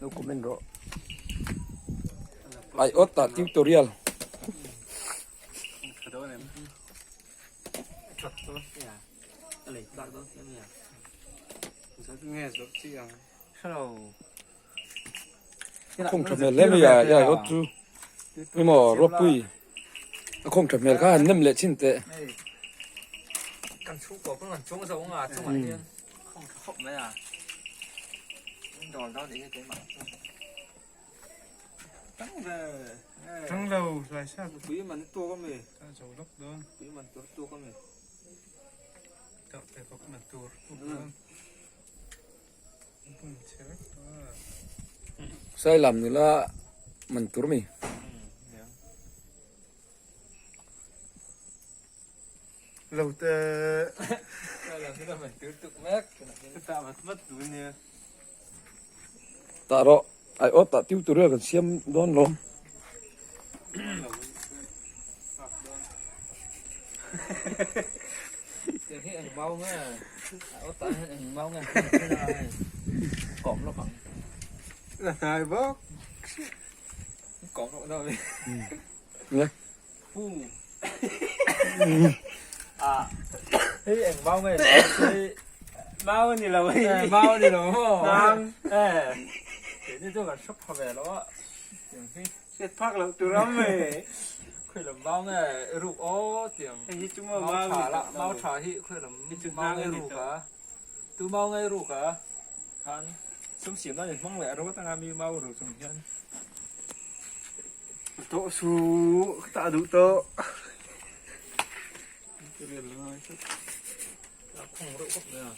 Lo comment rawh. Ai awt tah tutorial. A khawng tha hmel hle mai a i aiawt chu emaw ropui a khawng tha hmel kha han nem leh chin teh. Sailam nula man tur mi. Lo te. Sailam nula man tur tuk mek. Ta vat vat tu nia. Ta ro ai awt ta tiu tur kan siam dawn lawm. Tiang hi eng mau nge a tah hian eng mau nge kawm lawk ang. La hnai bawk. Kawm lawk deuh a ni. Nge. Pu. A hei eng mau nge hei mau a ni lo hei. Mau a ni lo maw. Nang. Eh. Keini chu kan hre pha ve lo a. Tiang hi. Hriat phak loh tur a awm e. Khawi lam mau nge ruk aw tiang Hei hi chu maw mau mau tha ni la tawh lo. mau tha hi khawi lam Hi chu mau hnang nge a ni ruk tawh. a tu mau nge ruk a khan sum siam nan in hmang leh rawt anga mi mau ru chung hian. Tawh su ka tah duh tawh. Ka rian la ngai tlat. A khawng reuh khawp mai a.